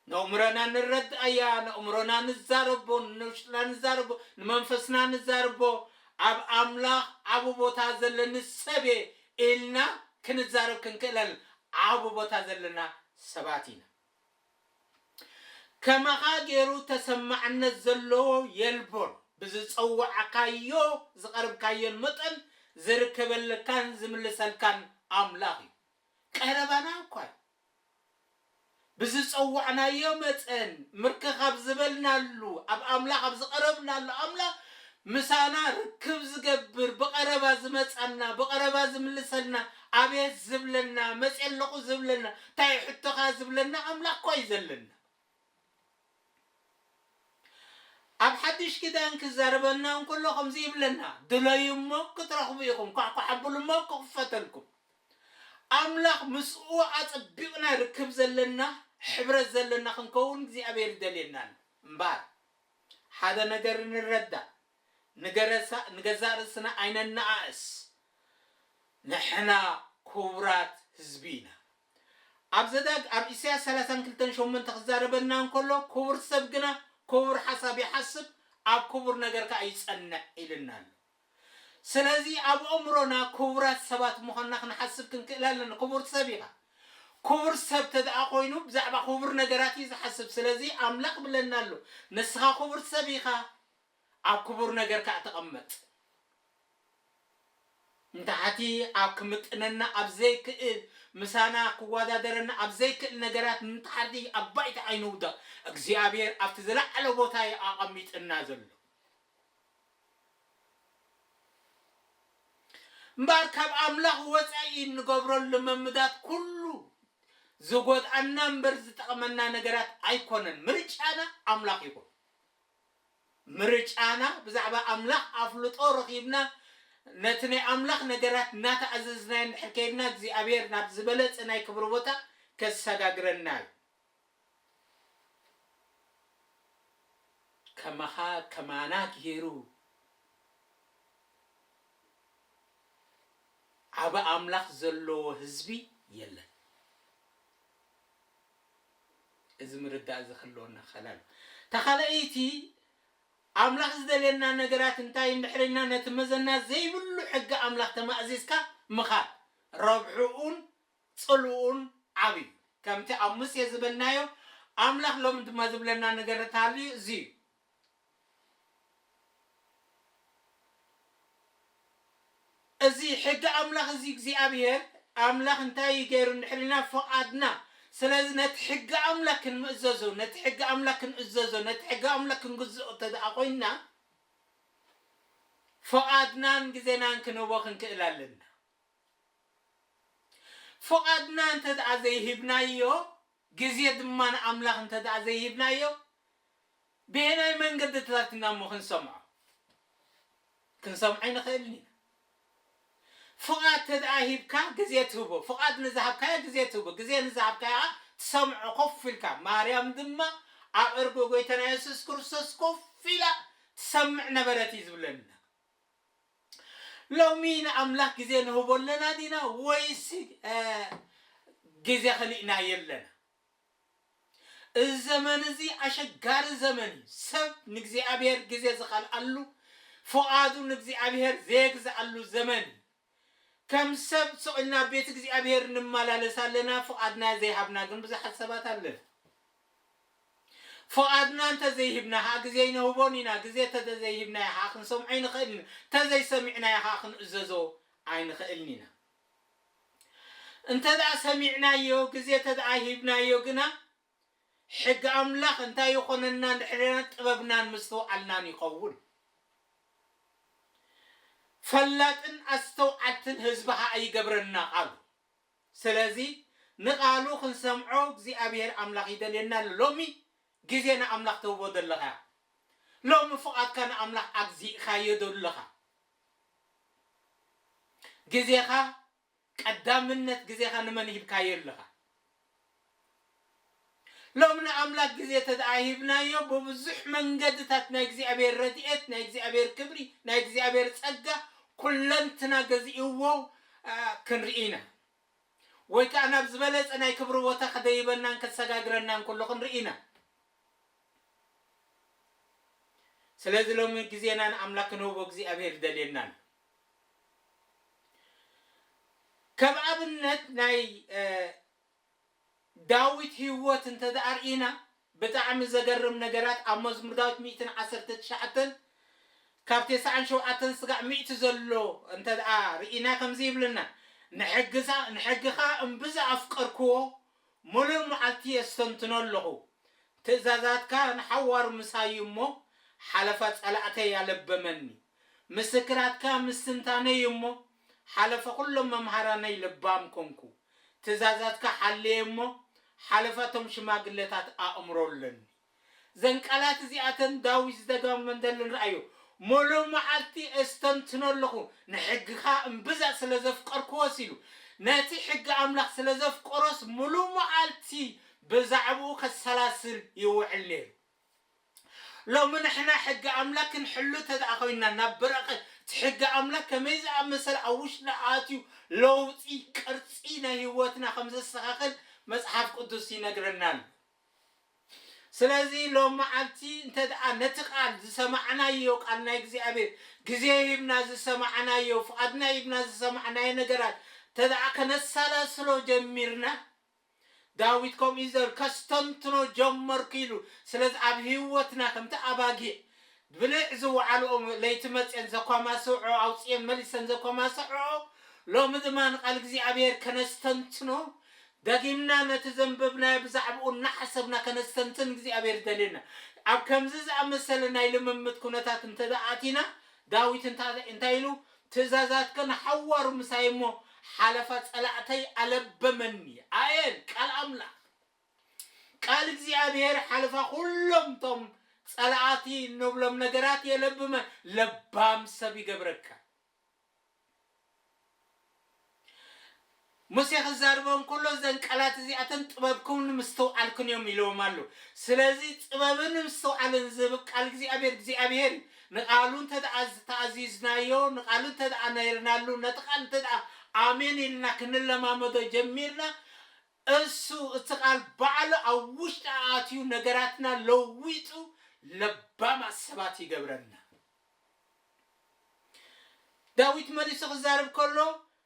ነእምሮና ንረድኣያ፣ ነእምሮና ንዛረቦ፣ ንውሽጥና ንዛረቦ፣ ንመንፈስና ንዛረቦ፣ ኣብ ኣምላኽ ዓቢ ቦታ ዘለኒ ሰብ እየ ኢልና ክንዛረብ ክንክእለል ዓቢ ቦታ ዘለና ሰባት ኢና። ከማኻ ገይሩ ተሰማዕነት ዘለዎ የልቦን። ብዝጸዋዕካዮ ዝቐረብካዮን መጠን ዝርከበልካን ዝምልሰልካን ኣምላኽ እዩ። ቀረባና እኳ እዩ። ብዝጸዋዕናዮ መጠን፣ ምርክኻብ ዝበልናሉ፣ ኣብ ኣምላኽ ኣብ ዝቐረብናሉ ኣምላኽ ምሳና ርክብ ዝገብር፣ ብቐረባ ዝመጻና፣ ብቐረባ ዝምልሰልና፣ ኣቤት ዝብለና፣ መጽየ ኣለኹ ዝብለና፣ እንታይ ሕቶኻ ዝብለና ኣምላኽ እኳ እዩ ዘለና። ኣብ ሓድሽ ኪዳን ክዛረበና እንከሎ ከምዚ ይብለና፣ ድለዩ እሞ ክትረኽቡ ኢኹም፣ ኳዕኳዕ ኣብሉ እሞ ክኽፈተልኩም። ኣምላኽ ምስኡ ኣጸቢቕና ርክብ ዘለና፣ ሕብረት ዘለና ክንከውን እግዚኣብሔር ይደልየና ኣሎ። እምበኣር ሓደ ነገር ንረዳእ፣ ንገረሳ-፣ ንገዛእ ርእስና ኣይነነኣእስ። ንሕና ክቡራት ህዝቢ ኢና። ኣብ ዘዳግ-፣ ኣብ ኢሳያስ ሰላሳን ክልተን ሸሞንተ ክዛረበና እንከሎ፣ ክቡር ሰብ ግና ክቡር ሓሳብ ይሓስብ፣ ኣብ ክቡር ነገር ከኣ ይጸንዕ ኢልና ኣሎ። ስለዚ ኣብ ኣእምሮና ክቡራት ሰባት ምዃንና ክንሓስብ ክንክእል ኣለና። ክቡር ሰብ ኢኻ። ክቡር ሰብ ተደኣ ኮይኑ ብዛዕባ ክቡር ነገራት እዩ ዝሓስብ። ስለዚ ኣምላኽ ብለና ኣሎ፣ ንስኻ ክቡር ሰብ ኢኻ፣ ኣብ ክቡር ነገር ከኣ ተቐመጥ። ንታሕቲ ኣብ ክምጥነና ኣብ ዘይክእል፣ ምሳና ክወዳደረና ኣብ ዘይክእል ነገራት ንታሕቲ ኣብ ባይታ ኣይንውደቕ። እግዚኣብሔር ኣብቲ ዝለዓለ ቦታ እዩ ኣቐሚጥና ዘሎ። እምበኣር ካብ ኣምላኽ ወጻኢ እንገብሮ ልምምዳት ኩሉ ዝጎድኣና እምበር ዝጠቕመና ነገራት ኣይኮነን። ምርጫና ኣምላኽ ይኹን። ምርጫና ብዛዕባ ኣምላኽ ኣፍልጦ ረኺብና፣ ነቲ ናይ ኣምላኽ ነገራት እናተኣዘዝናዮ እንድሕር ከይድና፣ እግዚኣብሔር ናብ ዝበለጸ ናይ ክብሪ ቦታ ከሰጋግረና እዩ። ከማኻ ከማና ገይሩ ዓቢ ኣምላኽ ዘለዎ ህዝቢ የለን። እዚ ምርዳእ እዚ ክህልወና ክኽእል ኣለዎ። እታ ካልኣይቲ፣ ኣምላኽ ዝደልየና ነገራት እንታይ እንድሕር ኢልና፣ ነቲ መዘና ዘይብሉ ሕጊ ኣምላኽ ተማእዚዝካ ምኻድ፣ ረብሕኡን ጽልኡን ዓቢ እዩ። ከምቲ ኣብ ሙሴ ዝበልናዮ፣ ኣምላኽ ሎሚ ድማ ዝብለና ነገር እንተሃልዩ እዚ እዩ። እዚ ሕጊ ኣምላኽ እዚ እግዚኣብሔር ኣምላኽ እንታይ እዩ ገይሩ እንድሕር ኢልና፣ ፍቓድና። ስለዚ ነቲ ሕጊ ኣምላኽ ክንምእዘዞ፣ ነቲ ሕጊ ኣምላኽ ክንእዘዞ፣ ነቲ ሕጊ ኣምላኽ ክንግዝኦ እንተ ደኣ ኮይንና፣ ፍቓድናን ግዜናን ክንህቦ ክንክእል ኣለና። ፍቓድና እንተ ደኣ ዘይሂብናዮ፣ ግዜ ድማ ንኣምላኽ እንተ ደኣ ዘይሂብናዮ፣ ብየናይ መንገድታት ኢና እሞ ክንሰምዖ? ክንሰምዖ ኣይንኽእልን ኢና። ፍቓድ እንተ ደኣ ሂብካ፣ ግዜ ትህቦ። ፍቓድ ንዝሃብካዮ ግዜ ትህቦ። ግዜ ንዝሃብካዮ ትሰምዖ ኮፍ ኢልካ። ማርያም ድማ ኣብ እግሪ ጎይታና የሱስ ክርስቶስ ኮፍ ኢላ ትሰምዕ ነበረት እዩ ዝብለና። ሎሚ ንኣምላኽ ግዜ ንህቦ ኣለና ዲና ወይስ፣ እ፣ ግዜ ከሊእናዮ ኣለና? እዚ ዘመን እዚ ኣሸጋሪ ዘመን እዩ። ሰብ ንእግዚኣብሔር ግዜ ዝኸልኣሉ፣ ፍቓዱ ንእግዚኣብሔር ዘየግዝኣሉ ዘመን እዩ። ከም ሰብ ስቕ ኢልና ኣብ ቤት እግዚኣብሔር ንመላለስ ኣለና፣ ፍቓድና ዘይሃብና ግን ብዙሓት ሰባት ኣለና። ፍቓድና እንተ ዘይሂብና ኸዓ ግዜ ኣይንህቦን ኢና። ግዜ እንተ ዘይሂብናዮ ኸዓ ክንሰምዖ ኣይንኽእልን። እንተ ዘይሰሚዕናዮ ኸዓ ክንእዘዞ ኣይንኽእልን ኢና። እንተ ደኣ ሰሚዕናዮ፣ ግዜ እንተ ደኣ ሂብናዮ ግና፣ ሕጊ ኣምላኽ እንታይ ይኾነና እንድሕር ኢልና ጥበብናን ምስትውዓልናን ይኸውን። ፈላጥን ኣስተውዓልትን ህዝቢ ኸዓ ይገብረና ቃሉ። ስለዚ ንቃሉ ክንሰምዖ እግዚኣብሔር ኣምላኽ ይደልየና ኣሎ። ሎሚ ግዜ ንኣምላኽ ተውቦ ዘለኻ። ሎሚ ፍቓድካ ንኣምላኽ ኣግዚእካዮ ዶ ኣለኻ? ግዜኻ፣ ቀዳምነት ግዜኻ ንመን ሂብካዮ ኣለኻ? ሎሚ ንኣምላኽ ግዜ እንተ ደኣ ሂብናዮ፣ ብብዙሕ መንገድታት ናይ እግዚኣብሔር ረድኤት፣ ናይ እግዚኣብሔር ክብሪ፣ ናይ እግዚኣብሔር ጸጋ፣ ኩለንትና ገዚእዎ፣ ኣ፣ ክንርኢ ኢና። ወይ ከኣ ናብ ዝበለጸ ናይ ክብሪ ቦታ ከደይበናን ከሰጋግረናን ከሎ ክንርኢ ኢና። ስለዚ ሎሚ ግዜና ንኣምላኽ ክንህቦ እግዚኣብሔር ይደልየና ኣሎ። ከም ኣብነት ናይ፣ እ፣ ዳዊት ህይወት እንተ ደኣ ርኢና፣ ብጣዕሚ ዘገርም ነገራት ኣብ መዝሙር ዳዊት ሚእትን ዓሰርተ ትሽዓተን ካብ ተስዓን ሸውዓተን ስጋዕ ሚእቲ ዘሎ እንተ ደኣ ርኢና ከምዚ ይብለና፣ "ንሕግዛ-፣ ንሕግኻ እምብዛ ኣፍቀርክዎ፣ ምሉእ መዓልቲ የስተንትኖ ኣለኹ። ትእዛዛትካ ንሓዋሩ ምሳይ እዩ እሞ፣ ሓለፋ ጸላእተይ ኣለበመኒ። ምስክራትካ ምስትንታነይ እዩ እሞ፣ ሓለፋ ኩሎም መምሃራነይ ለባም ኮንኩ። ትእዛዛትካ ሓልየ እሞ፣ ሓለፋ እቶም ሽማግለታት ኣእምሮ ኣለኒ። እዘን ቃላት እዚኣተን ዳዊት ዝደጋግመን ዘሎ ንርኣዮ። ምሉእ መዓልቲ እስተንትኖ ኣለኹ፣ ንሕግኻ እምብዛ ስለ ዘፍቀርክዎስ ኢሉ። ነቲ ሕጊ ኣምላኽ ስለ ዘፍቀሮስ ምሉእ መዓልቲ ብዛዕባኡ ከሰላስል ይውዕል ነይሩ። ሎሚ ንሕና ሕጊ ኣምላኽ ክንሕሉ ተደኣ ኮይንና፣ ናብ በረኸት እቲ ሕጊ ኣምላኽ ከመይ ዝኣመሰለ ኣብ ውሽጥና ኣትዩ ለውጢ ቅርጺ ናይ ህይወትና ከም ዘስተኻኽል መጽሓፍ ቅዱስ ይነግረና ኣሎ። ስለዚ ሎም መዓልቲ እንተ ደኣ ነቲ ቃል ዝሰማዕናዮ ቃል ናይ እግዚኣብሔር ግዜ ሂብና ዝሰማዕናዮ ፍቓድና ሂብና ዝሰማዕናዮ ነገራት እንተ ደኣ ከነሰላስሎ ጀሚርና፣ ዳዊት ከምኡ እዩ ዘብል፣ ከስተንትኖ ጀመርኩ ኢሉ። ስለዚ ኣብ ህይወትና ከምቲ ኣባጊዕ ብልዕ ዝወዓልኦም ለይቲ መፅየን ዘኳማስዖ ኣውፅየን መሊሰን ዘኳማስዖ፣ ሎሚ ድማ ንቃል እግዚኣብሔር ከነስተንትኖ ደጊምና ነቲ ዘንበብናዮ ብዛዕባኡ እናሓሰብና ከነስተንትን እግዚኣብሔር ይደልየና። ኣብ ከምዚ ዝኣመሰለ ናይ ልምምድ ኩነታት እንተ ደኣ ኣቲና፣ ዳዊት እንታ- እንታይ ኢሉ? ትእዛዛትከ ንሓዋሩ ምሳይ እሞ ሓለፋ ጸላእተይ ኣለበመኒ። ኣየን ቃል ኣምላኽ ቃል እግዚኣብሔር ሓለፋ ኩሎም ቶም ጸላእቲ እንብሎም ነገራት የለብመ ለባም ሰብ ይገብረካ። ሙሴ ክዛርቦም ከሎ እዘን ቃላት እዚኣተን ጥበብኩም ንምስትውዓልክን እዮም ኢለዎም ኣሎ። ስለዚ ጥበብን ምስትውዓልን ዝህብ ቃል እግዚኣብሔር እግዚኣብሔር እዩ። ንቃሉ እንተ ደኣ ዝተኣዚዝናዮ፣ ንቃሉ እንተ ደኣ ነይርናሉ፣ ነቲ ቃል እንተ ደኣ ኣሜን ኢልና ክንለማመዶ ጀሚርና፣ እሱ እቲ ቃል ባዕሉ ኣብ ውሽጢ ኣትዩ ነገራትና ለዊጡ ለባማት ሰባት ይገብረና። ዳዊት መሊሱ ክዛረብ ከሎ፣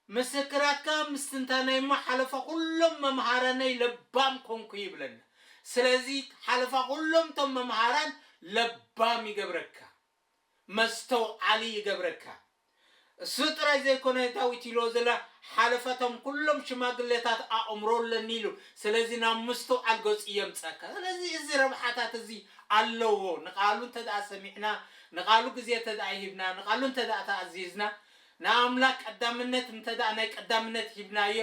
ምስክራትካ ምስትንታነይ እሞ ሓለፋ ኩሎም መምሃራነይ ለባም ኮንኩ ይብለና። ስለዚ ሓለፋ ኩሎም እቶም መምሃራን ለባም ይገብረካ፣ መስተውዓሊ ይገብረካ። እሱ ጥራይ ዘይኮነ ዳዊት ኢልዎ ዘላ ሓለፋ እቶም ኩሎም ሽማግሌታት ኣእምሮ ኣለኒ ኢሉ። ስለዚ ናብ ምስትውዓል ገጹ የምጸካ። ስለዚ እዚ ረብሓታት እዚ ኣለዎ። ንቃሉ እንተ ደኣ ሰሚዕና፣ ንቃሉ ግዜ እንተ ደኣ ሂብና፣ ንቃሉ እንተ ደኣ ተኣዚዝና፣ ንኣምላኽ ቀዳምነት እንተ ደኣ ናይ ቀዳምነት ሂብናዮ፣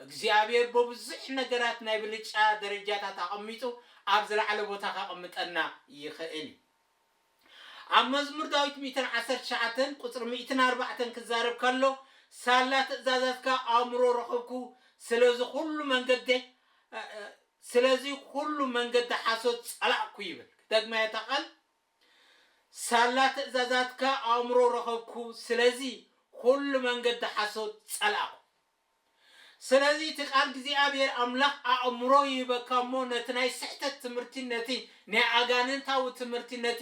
እግዚኣብሔር በብዙሕ ነገራት ናይ ብልጫ ደረጃታት ኣቐሚጡ ኣብ ዝለዓለ ቦታ ከቐምጠና ይኽእል እዩ። ኣብ መዝሙር ዳዊት ሚእትን ዓሰርተ ትሽዓተን ቁጽሪ ሚእትን ኣርባዕተን ክዛረብ ከሎ፣ ሳላ ትእዛዛትካ ኣእምሮ ረኸብኩ፣ ስለዚ ኩሉ መንገዲ ስለዚ ኩሉ መንገዲ ሓሶት ጸላእኩ ይብል። ክደግማ እታ ቃል፣ ሳላ ትእዛዛትካ ኣእምሮ ረኸብኩ፣ ስለዚ ኩሉ መንገዲ ሓሶት ጸላእኩ። ስለዚ እቲ ቃል እግዚኣብሔር ኣምላኽ ኣእምሮ ይህበካ እሞ ነቲ ናይ ስሕተት ትምህርቲ፣ ነቲ ናይ ኣጋንንታዊ ትምህርቲ፣ ነቲ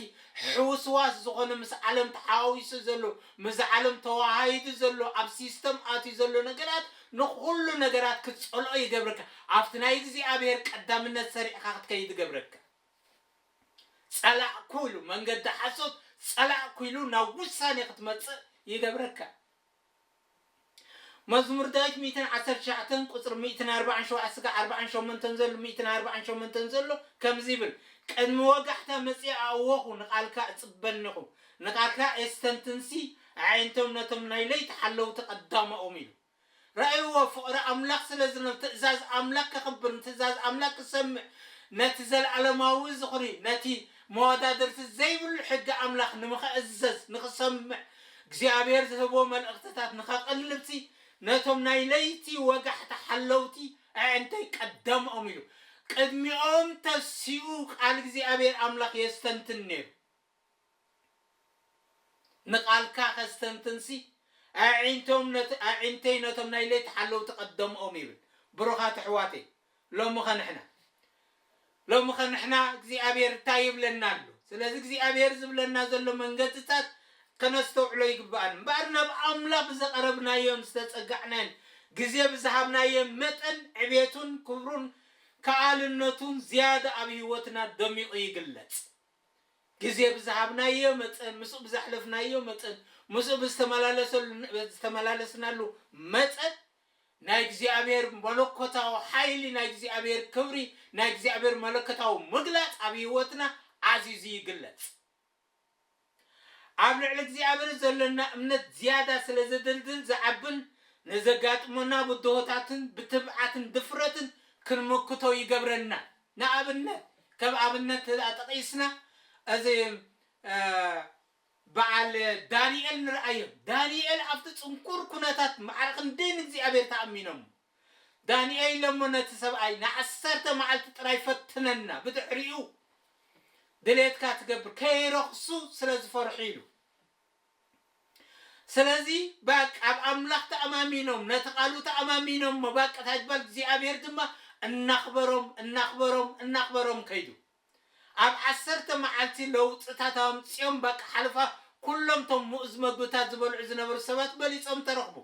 ሕውስዋስ ዝኾነ ምስ ዓለም ተሓዋዊሱ ዘሎ፣ ምስ ዓለም ተዋሃሂዱ ዘሎ፣ ኣብ ሲስተም ኣትዩ ዘሎ ነገራት ንኹሉ ነገራት ክትጸልኦ ይገብረካ። ኣብቲ ናይ እግዚኣብሔር ቀዳምነት ሰሪዕካ ክትከይድ ይገብረካ። ጸላእኩ ኢሉ መንገዲ ሓሶት ጸላእኩ ኢሉ ናብ ውሳኔ ክትመጽእ ይገብረካ። መዝሙር ዳዊት ሚእትን ዓሰርተ ትሽዓተን ቁጽሪ ሚእትን ኣርባዓን ሸውዓተን ስጋ ኣርባዓን ሸሞንተን ዘሎ፣ ሚእትን ኣርባዓን ሸሞንተን ዘሎ ከምዚ ይብል፣ ቅድሚ ወጋሕታ መጺኣ ኣወኹ፣ ንቓልካ እጽበ እኒኹ፣ ንቓልካ የስተንትንሲ፣ ኣዒንቶም ነቶም ናይ ለይቲ ሓለውቲ ቀዳማኦም ኢሉ። ረኣይዎ፣ ፍቕሪ ኣምላኽ ስለ ዝነ-፣ ትእዛዝ ኣምላኽ ከኽብር፣ ንትእዛዝ ኣምላኽ ክሰምዕ፣ ነቲ ዘለኣለማዊ ዝኽሪ፣ ነቲ መወዳድርቲ ዘይብሉ ሕጊ ኣምላኽ ንምኽእዘዝ፣ ንኽሰምዕ፣ እግዚኣብሔር ዝህቦ መልእኽትታት ንኸቕልብሲ፣ ነቶም ናይ ለይቲ ወጋሕታ ሓለውቲ ኣዕንተይ ቀደምኦም ኢሉ። ቅድሚኦም ተሲኡ ቃል እግዚኣብሔር ኣምላኽ የስተንትን ነይሩ። ንቓልካ ከስተንትንሲ፣ ኣዒንቶም ነት-፣ ኣዒንተይ ነቶም ናይ ለይቲ ሓለውቲ ቀደምኦም ይብል። ብሩኻት ኣሕዋተይ፣ ሎሚ ኸ ንሕና፣ ሎሚ ኸ ንሕና እግዚኣብሔር እንታይ ይብለና ኣሎ? ስለዚ እግዚኣብሔር ዝብለና ዘሎ መንገድታት ከነስተውዕሎ ይግብኣና። እምበኣር ናብ ኣምላኽ ብዘቐረብናዮን ዝተጸጋዕናዮን ግዜ ብዝሃብናዮ መጠን ዕቤቱን ክብሩን ከኣልነቱን ዝያዳ ኣብ ህይወትና ደሚቑ ይግለጽ። ግዜ ብዝሃብናዮ መጠን፣ ምስኡ ብዘሕለፍናዮ መጠን፣ ምስኡ ብዝተመላለሰሉ-፣ ዝተመላለስናሉ መጠን ናይ እግዚኣብሔር መለኮታዊ ሓይሊ፣ ናይ እግዚኣብሔር ክብሪ፣ ናይ እግዚኣብሔር መለኮታዊ ምግላጽ ኣብ ህይወትና ዓዚዙ ይግለጽ። ኣብ ልዕሊ እግዚኣብሔር ዘለና እምነት ዝያዳ ስለ ዘደልድል ዝዓብን ንዘጋጥመና ብድሆታትን ብትብዓትን ድፍረትን ክንምክቶ ይገብረና። ንኣብነት፣ ከም ኣብነት ተጠቒስና፣ እዚ በዓል ዳንኤል ንርኣዮ። ዳንኤል ኣብቲ ጽንኩር ኩነታት ማዕረ ክንደይ ንእግዚኣብሔር ተኣሚኖም። ዳንኤል ኢሎሞ ነቲ ሰብኣይ ንዓሰርተ መዓልቲ ጥራይ ፈትነና፣ ብድሕሪኡ ድሌትካ ትገብር፣ ከይረኽሱ ስለ ዝፈርሑ ኢሉ። ስለዚ በቃ ኣብ ኣምላኽ ተኣማሚኖም፣ ነቲ ቃሉ ተኣማሚኖም፣ መባቀት ኣጅባል እግዚኣብሔር ድማ እናኽበሮም እናኽበሮም እናኽበሮም ከይዱ። ኣብ ዓሰርተ መዓልቲ ለውጥታት ኣምፅኦም በቃ ሓለፋ ኩሎም ቶም ሙእዝ መግብታት ዝበልዑ ዝነበሩ ሰባት በሊፆም ተረኽቡ።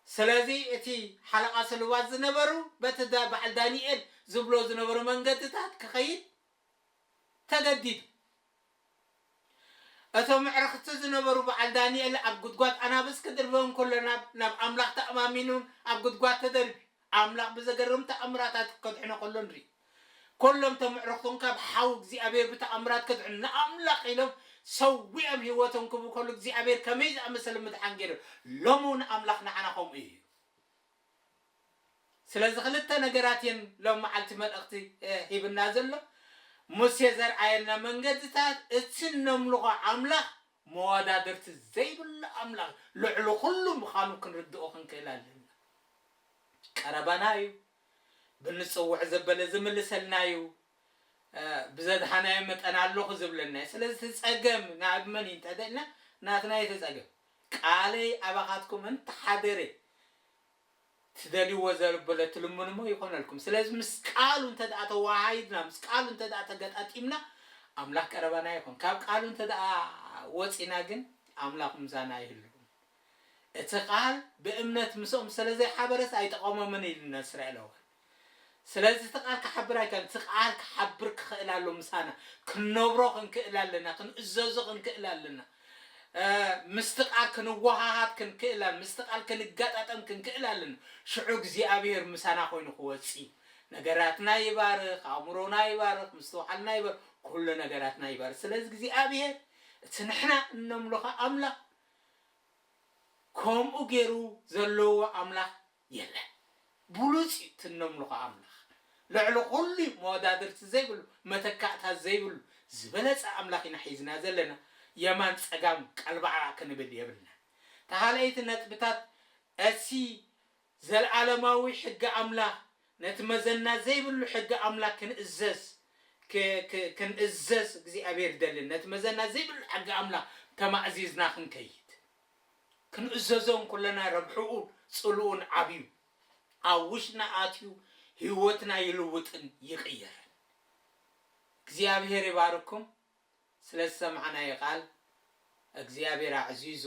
ስለዚ እቲ ሓለቓ ሰልዋት ዝነበሩ በቲ ዳ- በዓል ዳንኤል ዝብሎ ዝነበሩ መንገድታት ክኸይድ ተገዲዱ። እቶም ኣዕርኽቲ ዝነበሩ በዓል ዳንኤል ኣብ ጉድጓድ ኣናብስ ክድርበ እንከሎ ናብ ናብ ኣምላኽ ተኣማሚኑን ኣብ ጉድጓድ ተደርብዩ ኣምላኽ ብዘገርም ተኣምራታት ከድሕኖ ከሎ ንርኢ። ኮሎም እቶም ኣዕርኽቱን ካብ ሓው እግዚኣብሔር ብተኣምራት ከድሕኑ ንኣምላኽ ኢሎም ሰዊኦም ህይወቶም ክቡ ከሉ እግዚኣብሔር ከመይ ዝኣመሰለ ምድሓን ገይሩ። ሎሚ እውን ኣምላኽ ንዓና ከምኡ እዩ። ስለዚ ክልተ ነገራት እየን ሎም መዓልቲ መልእኽቲ ሂብና ዘሎ። ሙሴ ዘርኣየና መንገድታት እቲ ነምልኾ ኣምላኽ መወዳድርቲ ዘይብሉ ኣምላኽ ልዕሊ ኩሉ ምዃኑ ክንርድኦ ክንክእል ኣለና። ቀረባና እዩ። ብንፅውዕ ዘበለ ዝምልሰልና እዩ። ብዘድሓናዮ መጠን ኣለኹ ዝብለና እዩ። ስለዚ እቲ ፀገም ናብ መን እዩ እንተደልና ናትና እዩ እቲ ፀገም። ቃለይ ኣባኻትኩም እንተሓደረ ትደልይዎ ዘበለ ትልምንሞ ይኾነልኩም። ስለዚ ምስ ቃሉ እንተ ደኣ ተወሃሂድና፣ ምስ ቃሉ እንተ ደኣ ተገጣጢምና ኣምላኽ ቀረባና ይኾን። ካብ ቃሉ እንተ ደኣ ወፂና ግን ኣምላኽ ምሳና ኣይህልውን። እቲ ቃል ብእምነት ምስኦም ስለ ዘይሓበረስ ኣይጠቐሞምን ኢሉና እስራኤላውያን። ስለዚ እቲ ቃል ክሓብር ኣይከኣልን። እቲ ቃል ክሓብር ክኽእል ኣሎ ምሳና። ክንነብሮ ክንክእል ኣለና። ክንእዘዞ ክንክእል ኣለና። ምስቲ ቃል ክንወሃሃድ ክንክእል ኣለና። ምስቲ ቃል ክንጋጣጠም ክንክእል ኣለና። ሽዑ እግዚኣብሔር ምሳና ኮይኑ ክወፂ ነገራትና ይባርኽ፣ ኣእምሮና ይባርኽ፣ ምስትውዓልና ይባርኽ፣ ኩሉ ነገራትና ይባርኽ። ስለዚ እግዚኣብሔር እቲ ንሕና እነምልኾ ኣምላኽ ከምኡ ገይሩ ዘለዎ ኣምላኽ የለን። ብሉጽ እዩ እቲ እነምልኾ ኣምላኽ። ልዕሊ ኩሉ መወዳድርቲ ዘይብሉ፣ መተካእታ ዘይብሉ ዝበለጸ ኣምላኽ ኢና ሒዝና ዘለና። የማን ጸጋም ቀልባዕባዕ ክንብል የብልና። ተኻልኣይቲ ነጥብታት እቲ ዘለዓለማዊ ሕጊ ኣምላኽ ነቲ መዘና ዘይብሉ ሕጊ ኣምላኽ ክንእዘዝ ክንእዘዝ እግዚኣብሔር ይደልን። ነቲ መዘና ዘይብሉ ሕጊ ኣምላኽ ተማእዚዝና ክንከይድ ክንእዘዞን ኩለና ረብሕኡ ጽልኡን ዓብዩ ኣብ ውሽና ኣትዩ ህይወትና ይልውጥን ይቕየርን። እግዚኣብሔር ይባርኩም። ስለ ዝሰማዕናዮ ቃል እግዚኣብሔር ኣዕዚዙ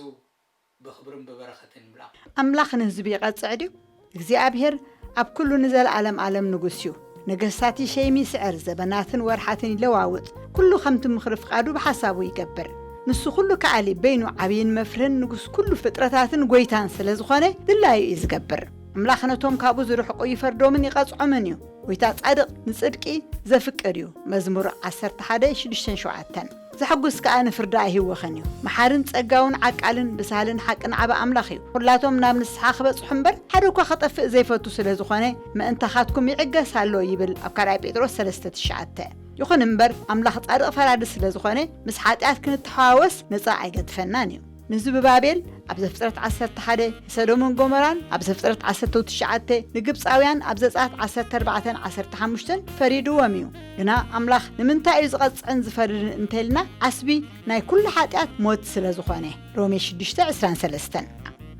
ብኽብርን ብበረኸትን ይምላኹ። ኣምላኽ ንህዝቡ ይቐጽዕ ድዩ? እግዚኣብሔር ኣብ ኩሉ ንዘለኣለም ኣለም ንጉስ እዩ። ነገስታት ይሸይም ይስዕር፣ ዘበናትን ወርሓትን ይለዋውጥ። ኩሉ ከምቲ ምኽሪ ፍቓዱ ብሓሳቡ ይገብር። ንሱ ኩሉ ከኣሊ በይኑ ዓብይን መፍርህን ንጉስ ኩሉ ፍጥረታትን ጎይታን ስለ ዝኾነ ድላዩ እዩ ዝገብር። ኣምላኽ ነቶም ካብኡ ዝርሕቁ ይፈርዶምን ይቐጽዖምን እዩ። ጎይታ ጻድቕ ንጽድቂ ዘፍቅር እዩ። መዝሙር ዓሰርተ ሓደ ሽዱሽተን ሸውዓተን። ዘሐጉስ ከኣ ንፍርዲ ኣይህወኸን እዩ። መሓርን ጸጋውን ዓቃልን ብሳልን ሓቅን ዓቢ ኣምላኽ እዩ። ኩላቶም ናብ ንስሓ ክበጽሑ እምበር ሓደ እኳ ክጠፍእ ዘይፈቱ ስለ ዝኾነ ምእንታኻትኩም ይዕገስ ኣሎ ይብል ኣብ ካልኣይ ጴጥሮስ ሰለስተ ትሽዓተ። ይኹን እምበር ኣምላኽ ጻድቕ ፈራዲ ስለ ዝኾነ ምስ ሓጢኣት ክንተሓዋወስ ነጻ ኣይገድፈናን እዩ። ንዝሩባቤል ኣብ ዘፍጥረት ዓሰርተ ሓደ፣ ንሰዶምን ጎሞራን ኣብ ዘፍጥረት ዓሰርተ ትሽዓተ፣ ንግብጻውያን ኣብ ዘጸኣት ዓሰርተ ኣርባዕተን ዓሰርተ ሓሙሽተን ፈሪድዎም እዩ። ግና ኣምላኽ ንምንታይ እዩ ዝቐጽዕን ዝፈርድን እንተልና ዓስቢ ናይ ኩሉ ሓጢኣት ሞት ስለ ዝኾነ። ሮሜ ሽዱሽተ ዕስራን ሰለስተን።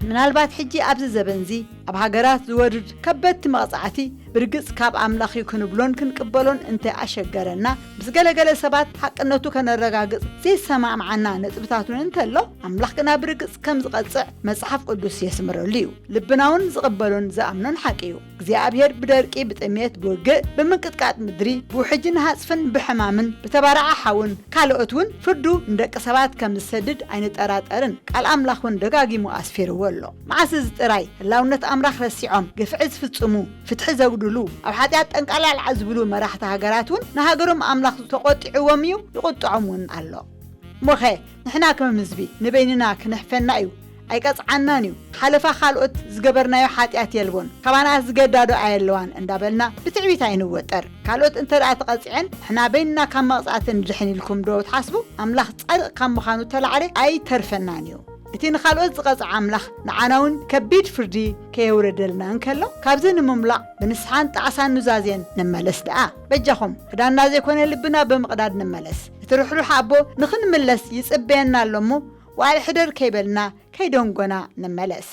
ምናልባት ሕጂ ኣብዚ ዘበንዚ ኣብ ሃገራት ዝወርድ ከበድቲ መቕጻዕቲ ብርግጽ ካብ ኣምላኽ እዩ ክንብሎን ክንቅበሎን እንተ ኣሸገረና፣ ምስ ገለገለ ሰባት ሓቅነቱ ከነረጋግጽ ዘይሰማምዓና ነጥብታት እውን እንተሎ፣ ኣምላኽ ግና ብርግጽ ከም ዝቐጽዕ መጽሓፍ ቅዱስ የስምረሉ እዩ። ልብና እውን ዝቕበሎን ዝኣምኖን ሓቂ እዩ። እግዚኣብሔር ብደርቂ፣ ብጥሜት፣ ብውግእ፣ ብምንቅጥቃጥ ምድሪ፣ ብውሕጅን ሃጽፍን፣ ብሕማምን፣ ብተባራዓ ሓውን ካልኦት እውን ፍርዱ ንደቂ ሰባት ከም ዝሰድድ ኣይንጠራጠርን። ቃል ኣምላኽ እውን ደጋጊሙ ኣስፊርዎ ኣሎ። መዓስ እዚ ጥራይ ህላውነት ኣምላኽ ረሲዖም ግፍዒ ዝፍጽሙ፣ ፍትሒ ዘጉድሉ፣ ኣብ ሓጢኣት ጠንቃላልዓ ዝብሉ መራሕቲ ሃገራት እውን ንሃገሮም ኣምላኽ ተቖጢዕዎም እዩ፣ ይቑጥዖም እውን ኣሎ። እሞኸ ንሕና ከም ህዝቢ ንበይንና ክነሕፈና እዩ፣ ኣይቀጽዓናን እዩ። ሓለፋ ካልኦት ዝገበርናዮ ሓጢኣት የልቦን፣ ካባና ዝገዳዶ ኣየለዋን እንዳበልና ብትዕቢት ኣይንወጠር። ካልኦት እንተ ደኣ ተቐጺዐን ንሕና በይንና ካብ መቕጻዕቲ ንድሕን ኢልኩም ዶ ትሓስቡ? ኣምላኽ ጻድቕ ካብ ምዃኑ ተላዕለ ኣይተርፈናን እዩ። እቲ ንኻልኦት ዝቐጽዓ ኣምላኽ ንዓና እውን ከቢድ ፍርዲ ከየውረደልና እንከሎ፣ ካብዚ ንምምላቕ ብንስሓን ጣዕሳን ኑዛዜን ንመለስ ደኣ። በጃኹም ክዳንና ዘይኮነ ልብና ብምቕዳድ ንመለስ። እቲ ርሕሩሕ ኣቦ ንኽንምለስ ይጽበየና ኣሎ እሞ፣ ዋዕል ሕደር ከይበልና ከይደንጎና ንመለስ።